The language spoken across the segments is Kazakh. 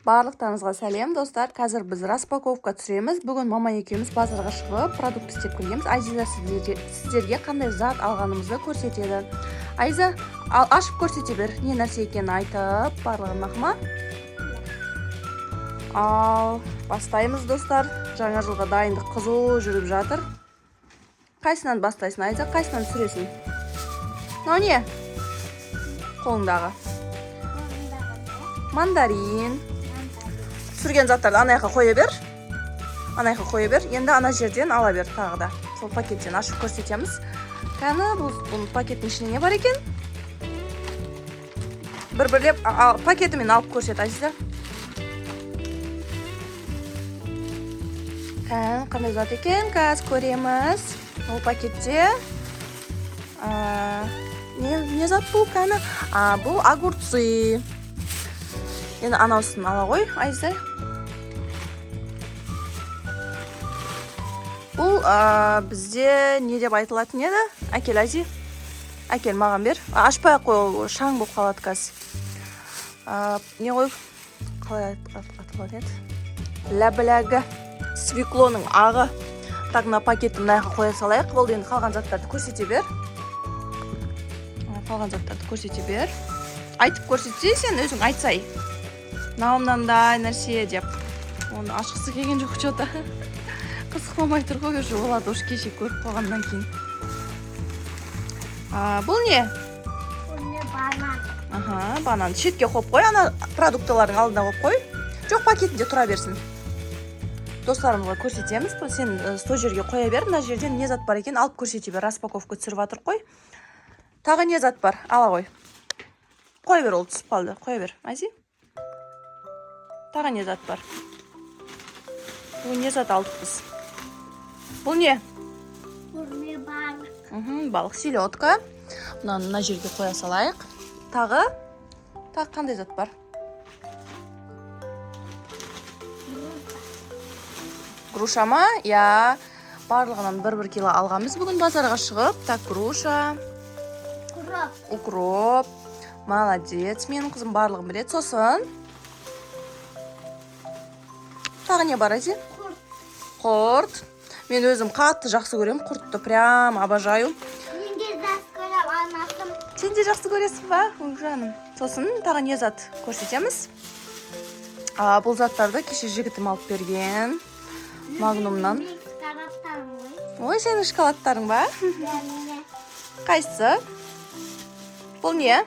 Барлықтарыңызға сәлем, достар! Қазір біз распаковка түсіреміз. Бүгін мама екеуміз базарға шығып, продукт істеп келгенбіз. Айзиза сіздерге қандай зат алғанымызды көрсетеді. Айза, ал, ашып көрсете бер, не нәрсе екенін айтып барлығын, мақұл ма? Ал бастаймыз, достар. Жаңа жылға дайындық қызу жүріп жатыр. Қайсынан бастайсың, Айза? Қайсынан түсіресің? Мынау не қолыңдағы? Мандарин. Түсірген заттарды ана жаққа қоя бер, ана жаққа қоя бер. Енді ана жерден ала бер тағы да, сол пакеттен ашып көрсетеміз. Кәні, бұл пакеттің ішінде не бар екен? Бір бірлеп пакетімен алып көрсет, Азиза. Кәні, қандай зат екен, қазір көреміз. Ол пакетте не зат бұл? Кәні, бұл огурцы. Енді анауысын ала ғой, Айза. Бұл бізде не деп айтылатын еді? Әкел, Ази, әкел, маған бер. Ашпай ақ қой, ол шаң болып қалады қазір. Не ғой, қалай аталатын еді? Ләбіләгі, свеклоның ағы. Так, мына пакетті мына жаққа қоя салайық. Болды, енді қалған заттарды көрсете бер. Қалған заттарды көрсете бер, айтып көрсетсей. Сен өзің айтсай, мынау мынандай нәрсе деп. Оны ашқысы келген жоқ, че то қызық болмай тұр ғой уже. Оларды уже кеше көріп қойғаннан кейін. Бұл не? Бұл не? Банан. Аха, банан шетке қойып қой, ана продуктылардың алдына қойып қой. Жоқ, пакетінде тұра берсін, достарымызға көрсетеміз. Бұл сен сол жерге қоя бер. Мына жерден не зат бар екен, алып көрсете бер. Распаковка түсіріп жатырық қой. Тағы не зат бар, ала ғой, қоя бер. Ол түсіп қалды, қоя бер, Ази. Тағы не зат бар? Бүгін не зат алдық біз? Бұл не? Бұл не? Балық. Балық, селедка. Мынаны мына жерге қоя салайық. Тағы қандай зат бар? Груша ма? Иә, барлығынан бір бір кило алғанбыз бүгін базарға шығып. Так, груша. Укроп. Укроп. Молодец, менің қызым барлығын біледі. Сосын тағы не бар, Ази? Құрт. Құрт. Мен өзім қатты жақсы көремін құртты, прям обожаю. Мен де жақсы көремін, анасым. Сен де жақсы көресің ба? Ой, жаным. Сосын тағы не зат көрсетеміз? Бұл заттарды кеше жігітім алып берген Магнумнан. Менің шоколадтарым ғой. Ой, сенің шоколадтарың ба? Иә, міне. Қайсысы? Бұл не?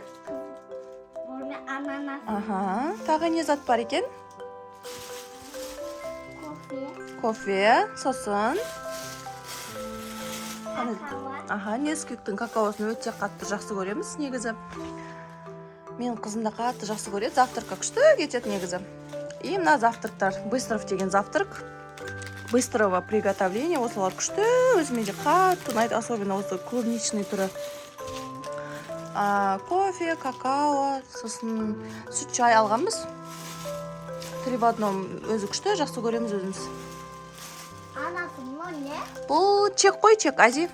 Бұл не? Ананас. Аха, тағы не зат бар екен? Кофе. Кофе. Сосын Какао. Аха, Несквиктің какаосын өте қатты жақсы көреміз негізі. Менің қызым да қатты жақсы көреді, завтракқа күшті кетеді негізі. И мына завтрактар, Быстров деген завтрак, быстрого приготовления, осылар күшті, өзіме де қатты ұнайды, особенно осы клубничный түрі. Кофе, какао, сосын сүт шай алғанбыз. Три в одном, өзі күшті, жақсы көреміз өзіміз. Анасым, мынау не? Бұл чек қой, чек, Ази.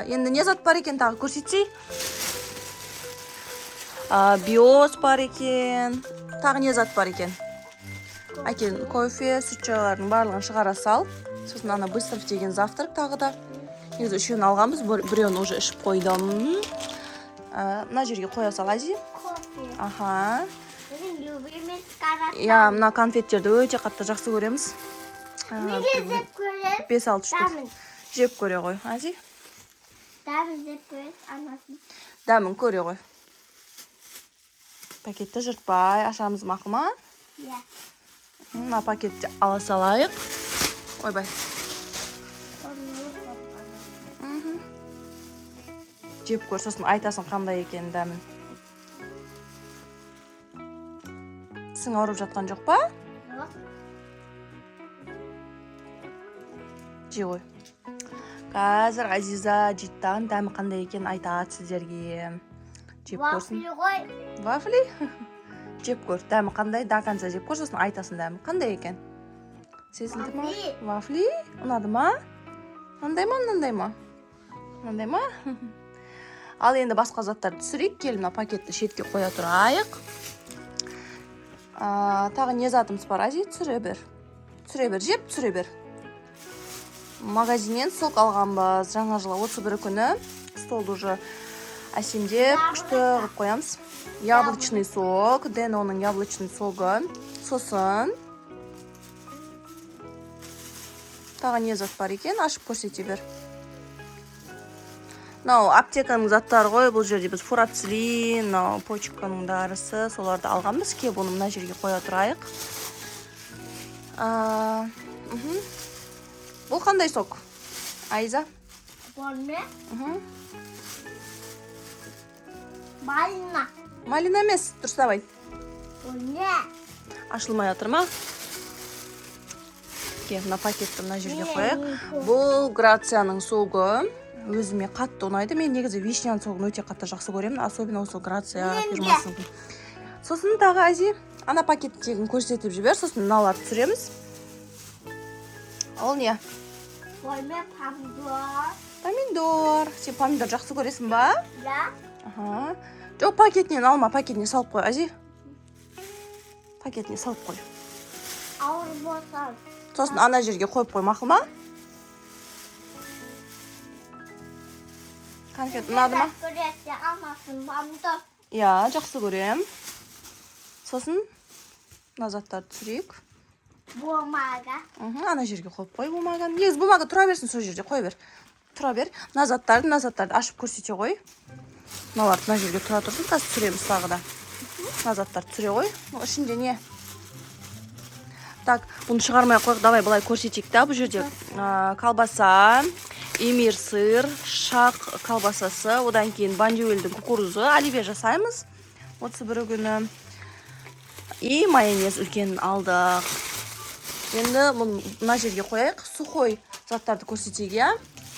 Енді не зат бар екен, тағы көрсетсей. Биос бар екен. Тағы не зат бар екен? Әкел, кофе, сүт шайлардың барлығын шығара сал. Сосын ана Быстров деген завтрак тағы да. Негізі үшеуін алғанбыз, біреуін уже ішіп қойдым. Мына жерге қоя сал, Ази. Кофе. Аха. Менің любимый шоколадтарым. Иә, мына конфеттерді өте қатты жақсы көреміз. Мен де жеп көремін. Бес алты штук. Дәмін. Жеп көре ғой, Ази. Дәмін жеп көремін, анасым. Дәмін көре ғой. Пакетті жыртпай ашамыз, мақұл ма? Иә. Мына пакетті ала салайық. Ойбай. Жеп көр, сосын айтасың қандай екенін дәмін. Тісің ауырып жатқан жоқ па? Жоқ. Жей ғой. Қазір Азиза жейді дағы, дәмі қандай екенін айтады сіздерге. Жеп көрсін. Вафли ғой. Вафли? Жеп көр, дәмі қандай, до конца жеп көр, сосын айтасың дәмі қандай екен. Сезілді ма? Вафли. Вафли? Ұнады ма? Мынандай ма, мынандай ма? Мынандай ма? Ал енді басқа заттарды түсірейік. Кел, мына пакетті шетке қоя тұрайық. Тағы не затымыз бар, Ази? Түсіре бер, түсіре бер, жеп түсіре бер. Магазиннен сок алғанбыз. Жаңа жылға 31 күні столды уже әсемдеп, күшті қылып қоямыз. Яблочный сок, Деноның яблочный согы. Сосын тағы не зат бар екен, ашып көрсете бер. Мынау аптеканың заттары ғой. Бұл жерде біз фурацилин, мынау почканың дәрісі, соларды алғанбыз. Кеп, оны мына жерге қоя тұрайық. А. Бұл қандай сок, Айза? Бұл не? Мхм. Малина. Малина емес, дұрыстап айт. Бұл не? Ашылмай жатыр ма? Ке, мына пакетті мына жерге Не, қояйық. не. Бұл Грацияның согы, өзіме қатты ұнайды. Мен негізі вишняның согын өте қатты жақсы көремін, особенно осы Грация Мен де. фирмасының. Сосын тағы, Ази, ана пакеттегін көрсетіп жібер, сосын мыналарды түсіреміз. Ол не? Бұл не? Помидор. Помидор. Сен помидор жақсы көресің ба? Да. Аха, жоқ, пакетінен алма, пакетіне салып қой, Ази, пакетіне салып қой. Ауыр болса. Сосын ана жерге қойып қой, мақұл ма? Конфет ұнады ма? Көресі алмасын помидор. Иә, жақсы көрем. Сосын мына заттарды түсірейік. Бумага. Ана жерге қойып қой бумаганы. Негізі бумага тұра берсін сол жерде, қоя бер, тұра бер. Мына заттарды ашып көрсете ғой. Мыналарды мына жерге тұра тұрсын, қазір түсіреміз тағы да. Мына заттарды түсіре ғой. Мына ішінде не? Так, бұны шығармай ақ қояйық. Давай былай көрсетейік та. Бұл жерде колбаса, Эмир сыр, Шақ колбасасы, одан кейін Бондюэльдің кукурузы, оливье жасаймыз 31 күні, и майонез үлкенін алдық. Енді бұны мына жерге қояйық. Сухой заттарды көрсетейік, иә.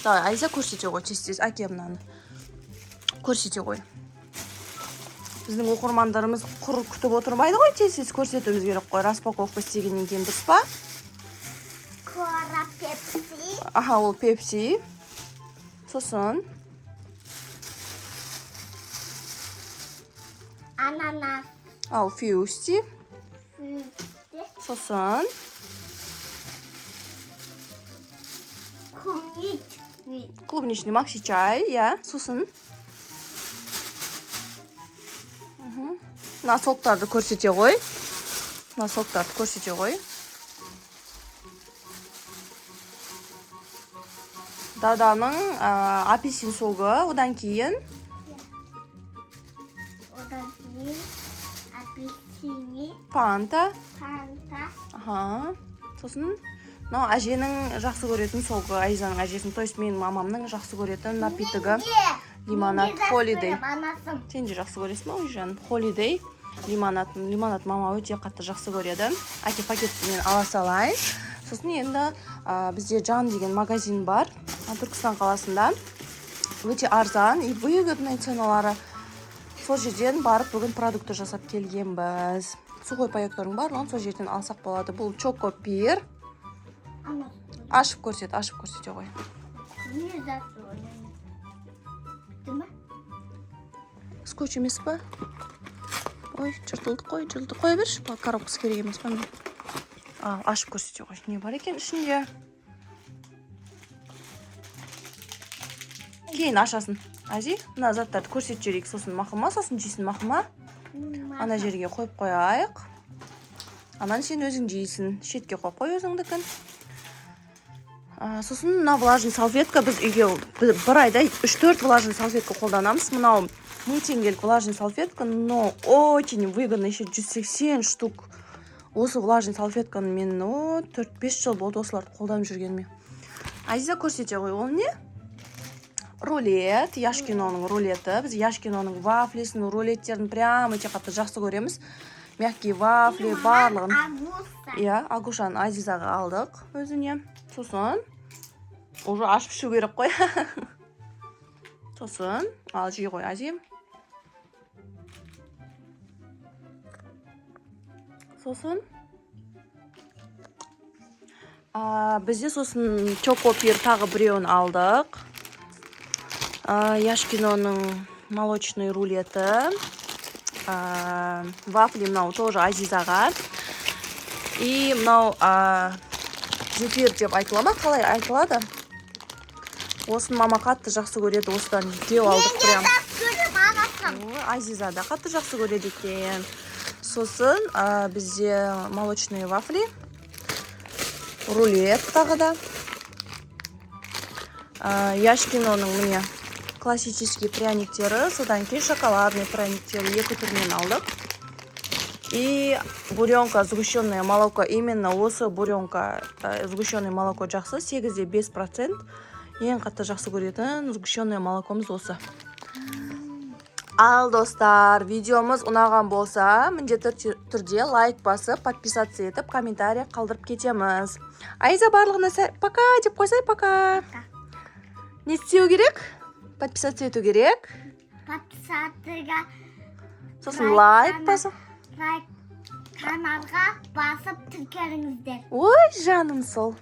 Давай, Айза, көрсете ғой тез тез. Әке, мынаны көрсете ғой. Біздің оқырмандарымыз құр күтіп отырмайды ғой, тез тез көрсетуіміз керек қой распаковка істегеннен кейін, дұрыс па? Кола, Пепси. Аха, ол Пепси. Сосын? Ананас. Ал Фьюсти. Фрукты. Сосын? Клубничный. Клубничный Макси чай, иә. Сосын мына соктарды көрсете ғой, мына соктарды көрсете ғой. Даданың апельсин согы, одан кейін? Одан кейін апельсини. Фанта. Фанта. Аха, сосын мынау әженің жақсы көретін согы, Айзаның әжесінің, то есть менің мамамның жақсы көретін напитогы, лимонад Холидей. Анасым. Сен де жақсы көресің ба, ой жаным? Холидей лимонад, лимонад мама өте қатты жақсы көреді. Әке, пакетті мен ала салайын. Сосын енді бізде Жан деген магазин бар Түркістан қаласында, өте арзан и выгодный ценалары. Сол жерден барып бүгін продукты жасап келгенбіз. Сухой паёктардың барлығын сол жерден алсақ болады. Бұл Чокопир. Анасым. Ашып көрсет, ашып көрсете ғой. Не засолено? Ма? Скотч емес па? Ой, жыртылды қой, жыртылды. Қоя берші, коробкасы керек емес па? А, ашып көрсете ғой, не бар екен ішінде. Кейін ашасың, Ази. Мына заттарды көрсетіп жіберейік сосын, мақұл ма? Сосын жейсің, мақұл ма? Ана жерге қойып қояйық, анан сен өзің жейсің. Шетке қойып қой өзіңдікін. Сосын мына влажный салфетка. Біз үйге бір айда үш төрт влажный салфетка қолданамыз. Мынау 1000 теңгелік влажный салфетка, но очень выгодно, еще 180 штук. Осы влажный салфетканы мен, о, 4-5 жыл болды осыларды қолданып жүргеніме. Азиза, көрсете ғой, ол не? Рулет, Яшкиноның рулеті. Біз Яшкиноның вафлисін, рулеттерін прям өте қатты жақсы көреміз, мягкий вафли барлығын. Агуша. Иә, Агушаны Азизаға алдық өзіне. Сосын уже ашып ішу керек қой. Сосын ал, жей ғой, Ази. Сосын бізде сосын Чокопир тағы біреуін алдық. Яшкиноның молочный рулеті. Вафли мынау тоже Азизаға. И мынау зефир деп айтыла ма, қалай айтылады? Осыны мама қатты жақсы көреді, осыдан екеу алдық прям. Көріп ағасым. Ой, Азиза да қатты жақсы көреді екен. Сосын бізде молочные вафли, рулет тағы да. Яшкиноның міне классический пряниктері, содан кейін шоколадный пряниктері, екі түрінен алдық. И Буренка сгущенное молоко, именно осы Буренка сгущенное молоко жақсы, 8,5%. Ең қатты жақсы көретін сгущенное молокомыз осы. Ал, достар, видеомыз ұнаған болса, міндетті түрде лайк басып, подписаться етіп, комментарий қалдырып кетеміз. Айза, барлығына пока деп қойсай, пока. Не істеу керек? Подписаться ету керек. Подписаться. Сосын лайк басып. Лайк, каналға басып, тіркеліңіздер. Ой, жаным сол.